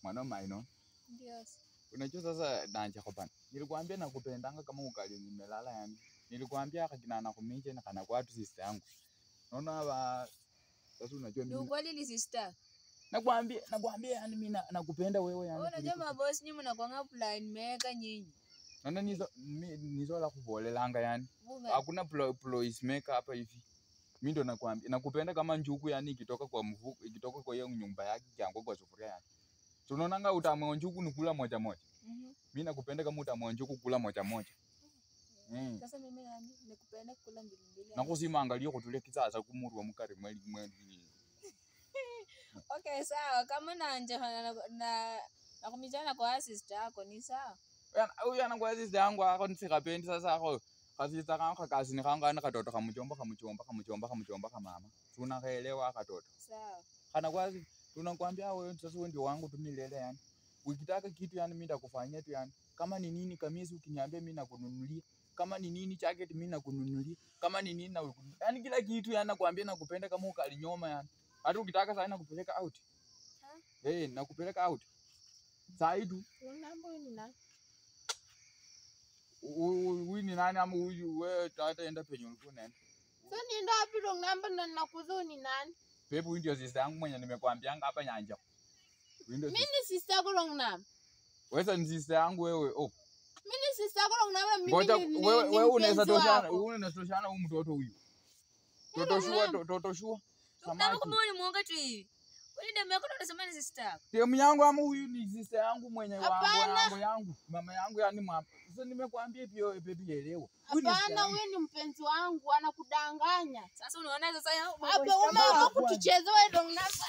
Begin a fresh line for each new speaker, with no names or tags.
Mwana maino.
Ndio.
Unajua sasa danja kwa bana. Nilikwambia nakupendanga kama ukali nimelala yani. Nilikwambia akina nakuminje na kana kwa tu sister yangu. Naona hapa sasa unajua
Ni
mimi.
ukweli ni sister.
Nakwambia yani mimi nakupenda wewe yani.
Wewe unajua maboss nyinyi mnakuanga plan maker nyinyi.
Naona nizo la kuvolelanga yani. Hakuna plois maker hapa hivi. Mimi ndo nakwambia nakupenda kama njuku yani ikitoka kwa mvuko, ikitoka kwa hiyo nyumba yake kiango kwa sufuria yani. Tunaonanga utamu wa njuku ni kula moja moja. Mimi nakupenda kama utamu wa njuku kula moja moja.
Sasa mimi yani nikupenda kula mbili mbili.
Nakusima angalia kutulia kisasa kumurwa mukari mweli mweli.
Okay, sawa kama na nje na nakumijana kwa sister yako ni sawa.
Huyu anakuwa sister yangu ako nisikapendi sasa ako. Kasista kangu kasi ni kangu ana katoto kamuchomba kamuchomba kamuchomba kamuchomba kama mama. Tunakaelewa katoto.
Sawa.
Kana kwa tunakwambia wewe sasa wewe ndio wangu tu milele yani. Ukitaka kitu yani mimi nitakufanyia tu yani. Kama ni nini kamisi ukiniambia mimi nakununulia. Kama ni nini jacket mimi nakununulia. Kama ni nini na yani kila kitu yani nakwambia nakupenda kama ukalinyoma yani. Hata ukitaka sasa nakupeleka out. Eh, nakupeleka out. Saa hii tu.
Unambo ni nani?
Huyu ni nani ama huyu wewe tata enda penye ulikuwa unaenda.
Sasa nienda wapi wrong number na nakuuliza ni nani?
Pepo huyu ndio sister yangu mwenye nimekwambianga hapa nyanja.
Mimi ni sister yako wrong number.
Wewe ni sister yangu wewe. Oh.
Mimi ni sister yako wrong number mimi ni
wewe wewe unaweza toshana, wewe unaweza toshana huyu mtoto huyu. Toto shua, toto shua.
Samaki. Kama wewe ni muongo tu hivi. Wewe demu yako unasema ni sister yako.
Demu yangu ama huyu ni sister yangu mwenye wangu yangu. Mama yangu yani mama. Sasa nimekuambia pia baby elewa.
Hapana, huyu ni mpenzi wangu anakudanganya.
Sasa unaona sasa
hapo umeamua kutucheza wewe wrong number.